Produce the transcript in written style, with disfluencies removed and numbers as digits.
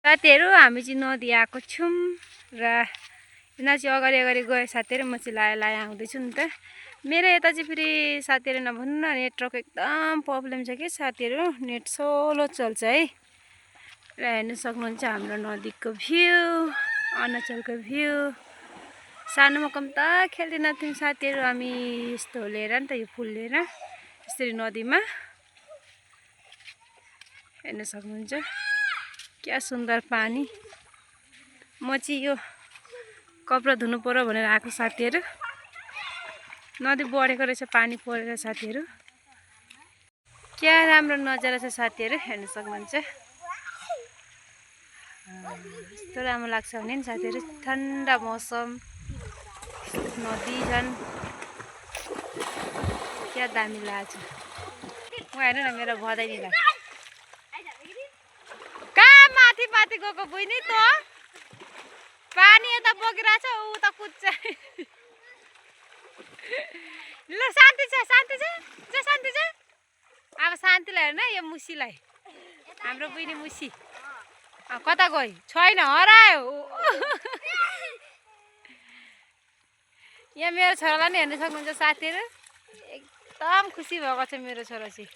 साथीहरू हामी चाहिँ नदी आएको छौँ र यिनीहरू चाहिँ अगाडि अगाडि गयो साथीहरू, म चाहिँ लाएर आउँदैछु नि त। मेरो यता चाहिँ फेरि साथीहरू नभन्नु न, नेटवर्क एकदम प्रब्लम छ कि साथीहरू, नेट स्लो चल्छ है। र हेर्नु सक्नुहुन्छ हाम्रो नदीको भ्यू, अरुणाचलको भ्यू। सानोमा कम्ता खेल्दैन थियौँ साथीहरू हामी यस्तो लिएर नि त, यो फुल लिएर यसरी नदीमा। हेर्नु सक्नुहुन्छ क्या सुन्दर पानी। म चाहिँ यो कपडा धुनु पर्यो भनेर आएको साथीहरू। नदी बढेको रहेछ पानी परेर साथीहरू। क्या राम्रो नजारा छ साथीहरू, हेर्नु सक्नुहुन्छ। यस्तो राम्रो लाग्छ भने नि साथीहरू, ठन्डा मौसम, नदी झन् क्या दामी लाग्छ। म हेर्नु न मेरो भदैनीलाई कहाँ माथि माथि गएको बुझ्ने त, पानी यता बगिरहेछ उता कुद्छ। ल शान्ति छ, शान्ति छ, शान्ति छ। अब शान्तिलाई हेर्न, यो मुसीलाई, हाम्रो बुइनी मुसी कता गयो, छैन, हरायो। यहाँ मेरो छोरालाई नि हेर्न सक्नुहुन्छ साथीहरू, एकदम खुसी भएको छ मेरो छोरा चाहिँ।